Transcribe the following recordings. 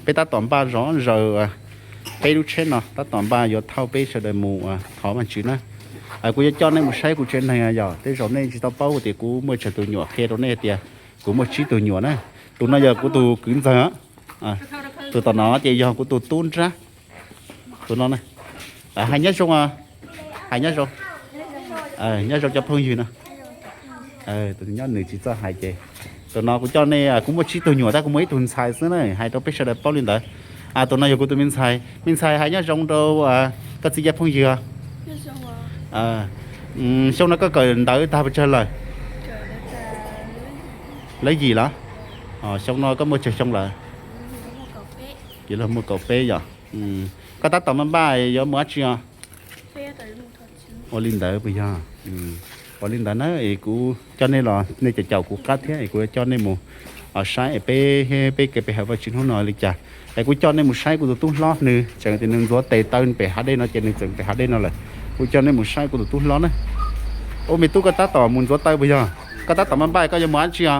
Peb tab tom npaj zom zaws peb lub tsheb no, tab tom npaj yuav thauj peb sawv daws mus thov Vajtswv na. Kuv yuav coj nej mus saib kuv tsev neeg, yog tej zaum nej tsis tau paub tias kuv muaj tsawg tus nyuam, qhia rau nej tias kuv muaj tsib tug nyuam na. Tus no yog kuv tus kwv ntxawg, tus tom no ces yog kuv tus tub nrab. Tus no hais nyob zoo, hais nyob zoo, nyob zoo cov phooj ywg no. Nyob nws tsis txawj hais ces. Tus no kuv coj nej, kuv muaj tsib tug nyuam tab kuv muaj ib tug ntxhais xwb na, hais rau peb sawv daws paub li ntawd. Tus no yog kuv tus me ntxhais. Me ntxhais hais nyob zoo rau koj txiv cov phooj ywg. Xyoo no koj kawm ntawv tag pes tsawg lawm? Lab yim los? Xyoo no koj muaj tsawg xyoo lawm? Ces los muaj kaum peb yom. Koj tab tom npaj npaj yuav mus dab tsi os? Ua li ntawd puas yog? Ua li ntawd na es kuv coj nej los, nej caum caum kuv qab thiab es kuv yuav coj nej mus saib es peb, peb kev pe hawm Vajtswv hnub no li cas. Es kuv coj nej mus saib kuv tus tub hlob, nws tseem tias nws ntxuav tes taw pem hav dej no ces nws tseem pem hav dej no lawm. Kuv coj nej mus saib kuv tus tub hlob na. Ub, me tub, koj tab tom mus ntxuav taw puas yog? Koj tab tom npaj npaj koj yuav mus dab tsi os?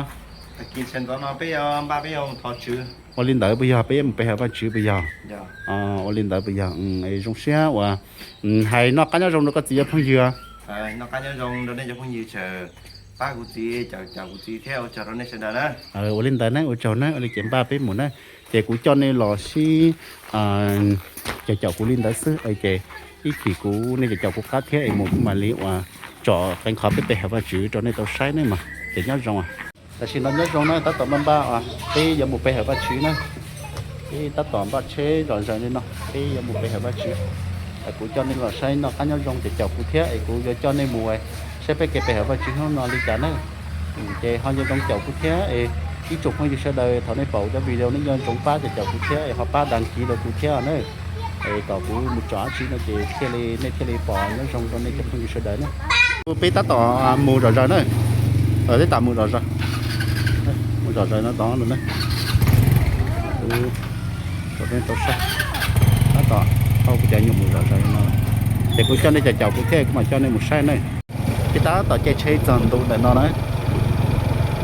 Ua li ntawd puas yog, peb yuav mus pe hawm Vajtswv puas yog? Ua li ntawd puas yog? Zoo siab uas hais noj qab nyob zoo rau koj txiv cov phooj ywg. Ua li ntawd na, ua tsaug na, ua li ces npaj peb mus na. Ces kuv coj nej los sib caum caum kuv li ntawd xwb ces ib chim kuv, nej caum caum kuv qab thiab es mus kuv mam li uas tsom qee qhov peb pe hawm Vajtswv rau nej tau saib ne mas. Ces nyob zoo. Tam sim no nyob zoo na, tab tom npaj npaj peb yuav mus pe hawm Vajtswv na. Peb tab tom npaj tsheb zom zaws li no, peb yuav mus pe hawm Vajtswv. Kuv coj nej los saib noj qab nyob zoo ces caum kuv thiab es kuv yuav coj nej mus saib peb kev pe hawm Vajtswv hnub no li cas na. Ces ho nco ntsoov caum kuv thiab es ib tsoom phooj ywg sawv daws, thaum nej pom cov video nej nco ntsoov pab caum caum kuv thiab es ho pab đăng ký rau kuv thiab na. Es kom kuv mus tsom dab tsi no ces thiaj li, nej thiaj li pom nyob zoo rau nej cov phooj ywg sawv daws na. Peb tab tom mus zom zaws na. Peb tab tom mus zom zaws, mus zom zaws no tod lawm na. Kuv tau saib, tab tom thauj kuv cov nyuam mus zom zaws no. Ces kuv coj nej caum caum kuv thiab kuv mam coj nej mus saib na. Peb tab tom caij tsheb txog ntu ntawm no na.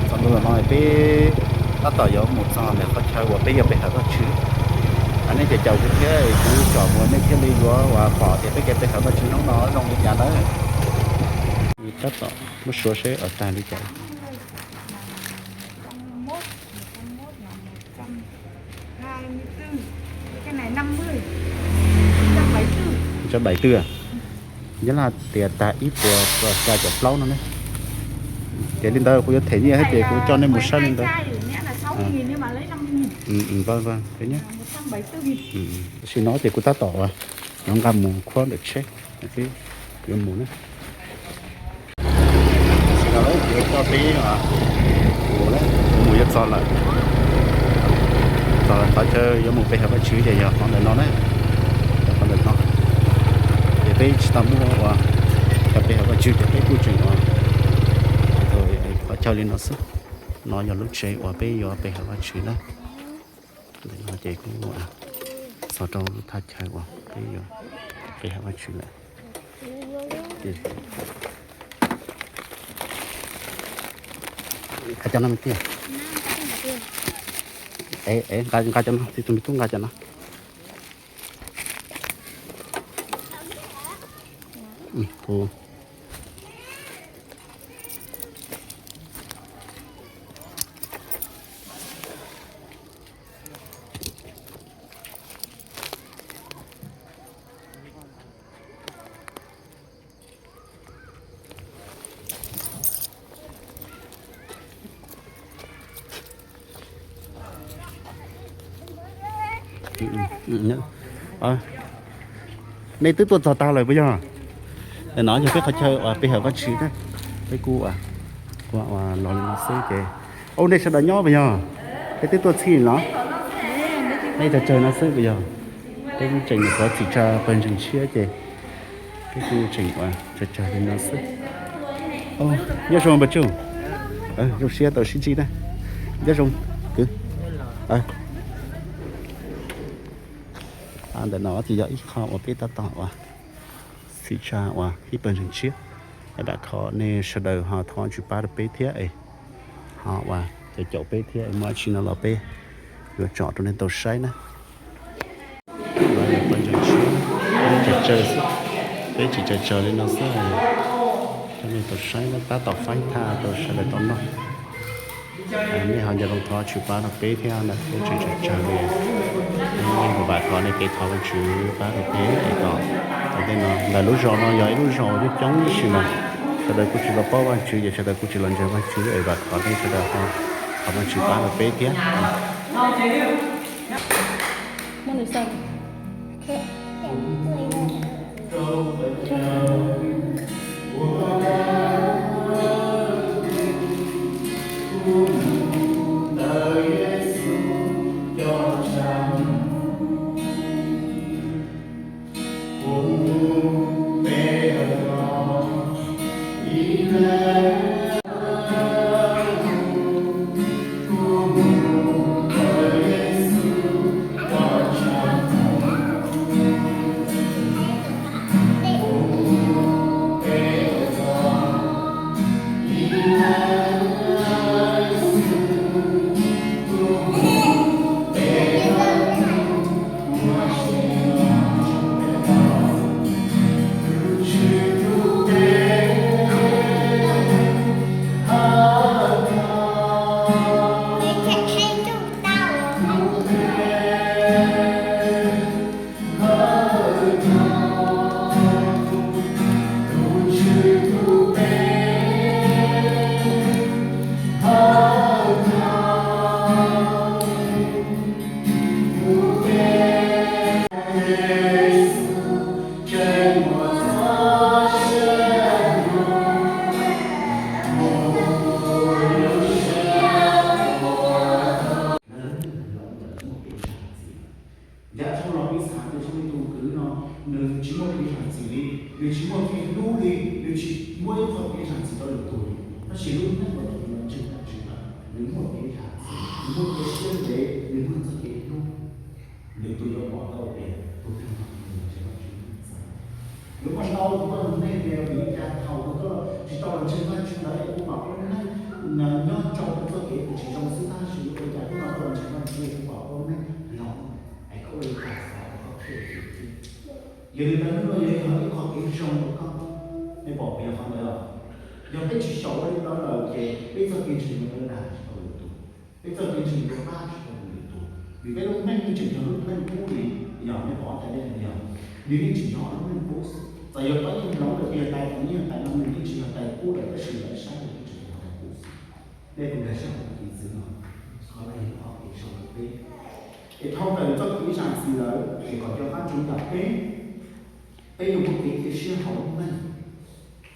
Txog ntu ntawm no peb tab tom yuav mus txog ntawm qhov chaw uas peb yuav pe hawm Vajtswv. Nej caum caum kuv thiab kuv tsom mus nej thiaj li yuav uas pom tias peb kev pe hawm Vajtswv hnub no zoo li cas na. Tab tom muab suav seb uas tag li cas. Trăm bảy tư à? Nyob Laj tias tag ib puas xya caum plaub no ne. Ces li ntawd kuv yuav them nyiaj thiab ces kuv coj nej mus saib li ntawd. Vâng, vâng, thế nhé. Tam sim no ces kuv tab tom yuav nqa mus khuab ntawm tsheb, peb yuav mus na. Tam sim no lawv yuav coj peb mus, mus yuav txog lawm. Txog lawm qhov chaw yuav mus pe hawm Vajtswv ces yog qhov ntawm no na. Qhov ntawm no ces peb tsis tau muaj uas chaw pe hawm Vajtswv ces peb kuj tseem uas qhov chaw li no xwb. No yog lub tsev uas peb yuav pe hawm Vajtswv na. Ntawm no ces kuj txog rau lub thaj chaw uas peb yuav pe hawm Vajtswv lawm. Nqa cov no me tij. Es, es, nqa, nqa cov no, txiv tus me tub nqa cov no. Nej twb tuaj txog tag lawm puas yog? No yog peb qhov chaw uas pe hawm Vajtswv na. Peb kuj los li no xwb ces, ub, nej sawv daws nyob puas yog? Peb twb tuaj txhij los? Nej tsawg tsawg no xwb puas yog? Peb kuj tseem nyuam qhuav txhim tsa pawg ntseeg tshiab ces peb kuj tseem uas tsawg tsawg li no xwb. Nyob zoo npawg Tsuj. Zoo siab tau sib ntsib na. Nyob zoo kwv. Ntawm no ces yog ib qho uas peb tab tom uas txhim tsa uas ib pawg ntseeg tshiab. Dam kho nej sawv daws ho thov Vajtswv pab rau peb thiab es ho uas caum caum peb thiab es muaj dab tsi no los peb Yuav tsom rau nej tau saib na. Peb tsis tsaws li no xwb, rau nej tau saib na, tab tom faib thaj rau sawv daws tau noj. Nej ho nco ntsoov thov Vajtswv pab rau peb thiab na, peb tseem tsawg tsawg li. Nej vam khov nej kev thov Vajtswv pab rau peb es kom tau tej no. Ntawm lub zos no yog ib lub zos coob coob tab sis mas sawv daws kuj tsis tau paub Vajtswv ces sawv daws kuj tsis los ntseeg Vajtswv es vam khov nej sawv daws ho thov Vajtswv pab rau peb thiab. Ncav dhau los peb xav tias txog tus kwv no, nws tsis muaj kev zam txim li, nws tsis muaj kev hlub li, nws tsis muaj ib qho kev zam txim rau lwm tus li. Tab sis lub neej uas tus kwv no ntseeg Vajtswv lawm, nws muaj kev zam txim, nws muaj kev siab ntev, nws muaj txoj kev hlub. Lwm tus yuav pom tau tias tus neeg no nws ntseeg Vajtswv txawv. Nws muaj ntau tus koj lub neej tias vim li cas thaum tus koj tsis tau los ntseeg Vajtswv ntawd es kuv pom koj lub neej nyob rau tus txoj kev kuv tsis zoo xwb tab sis ua cas hnub no koj los ntseeg Vajtswv kuv pom koj lub neej los es koj ua li cas xav kom koj thiaj li thiaj. Yog li ntawd hnub no yog ib qho kev zoo rau koj, nej pom kuv yog qhov ntawd los? Yog peb tsis xyaum ua li ntawd lawm ces peb txoj kev ntseeg yuav dag tsis tau lwm tus, peb txoj kev ntseeg yuav pab tsis tau lwm tus, vim peb lub neej yeej tseem yog lub neej qub li. Yog nej pom tas dej yog nws yeej tseem yog lub neej qub xwb. Txawm yog peb yeej hloov lawm tias tais qub yeej tais no nws yeej tsis yog tais qub lawm tab sis lawv saib nws yeej tseem yog tais qub xwb. Nej tus nkag siab hauv tus piv txwv no, qhov no yog qhov kev zoo rau peb. Es dhau ntawm txoj kev zam txim lawm es kom nco qab ntsoov tias peb, peb yuav muaj kev cia siab hauv lub neej.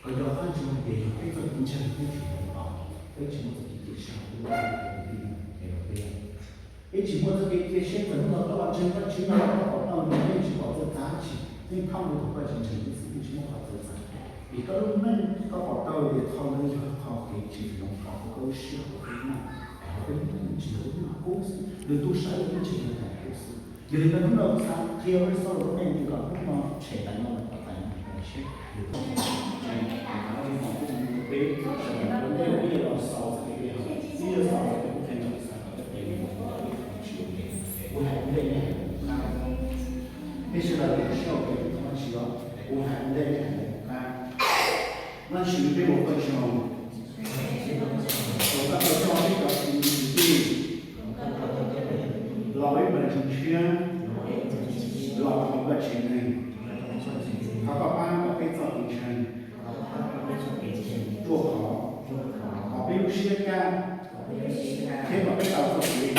Kom nco qab ntsoov hais tias yog peb txoj kev ntseeg peb tsis hloov tau, peb tsis muaj txoj kev cia siab hauv lub neej es peb, peb tsis muaj txoj kev cia siab txawm hnub no koj los ntseeg Vajtswv no los koj pom tau nws yeej tsis pom txawv txav dab tsi, yeej thaum ntawd thaum koj tsis ntseeg Vajtswv yeej tsis muaj qhov txawv txav. Vim koj lub neej koj pom tau tias qhov ntawd yog qhov kev tsis hloov pauv koj lub siab hauv peb lub neej, hauv peb lub neej tsis yog lub neej qub xwb, lwm tus saib los yeej tseem yog tais qub xwb. Yog li ntawd hnub no kuv xav qhia peb txhua tus lub neej tias kom hnub no tshem tais no los kom tais no tais siab, lwm tus ntseeg, ntseeg tais no li no kuj mus peb sawv daws ua ntej ua ib yam los xaus txoj kev ua, ib yam xaus txoj kev ua, kuv hais ua ntej nej hais lus qab, peb sawv daws ua siab ua kev thov Vajtswb os, kuv hais ua ntej nej hais lus qab. Vajtswv peb ua koj tsaug, ua koj tsaug coj peb cov kwv tij los ib npawg ntseeg tshiab, los rau hauv koj tsev neeg. Thov koj pab kom peb txoj kev ntseeg ruaj khov, kom peb lub siab kaj, thiab kom peb tau txoj kev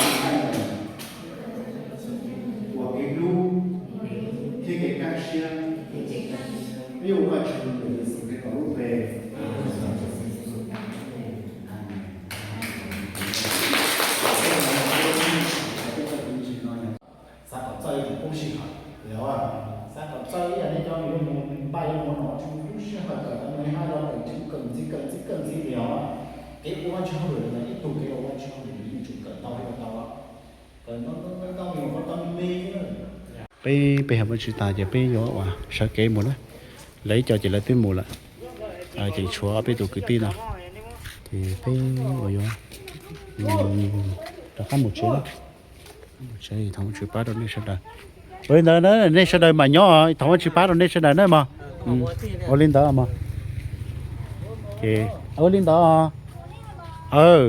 ua kev hlub thiab kev kaj siab. Peb ua koj tsaug ntawm Yexus Khetos lub npe. Xav kom txawj ib yam qub sij hawm li os, xav kom txawj ib yam nej cov uas yuav mus npaj yuav mus no tsis muaj lub sij hawm kawm ntawv no, haj yam kawm ntxiv kawm ntxiv kawm ntxiv kawm ntxiv li os. Kev ua Vajtswv hauj lwm ntawd ib tug kev ua Vajtswv hauj lwm nws yeej tsum kawm ntau thiab kawm ntau, kawm ntau ntau ntau ntau mus kom tau me me. Peb pe hawm Vajtswv tas ces peb yuav ua sawv kev mus na. Lawv ib co ces lawv twb mus lawm, ces tshuav peb tus kwv tij no, ces peb ua yuav rov qab mus tsev na. Thov Vajtswv pab rau nej sawv daws. Ua li ntawd na, nej sawv daws mam nyob, thov Vajtswv pab rau nej sawv daws na mog. Ua li ntawd mog. Ua li ntawd. Aw.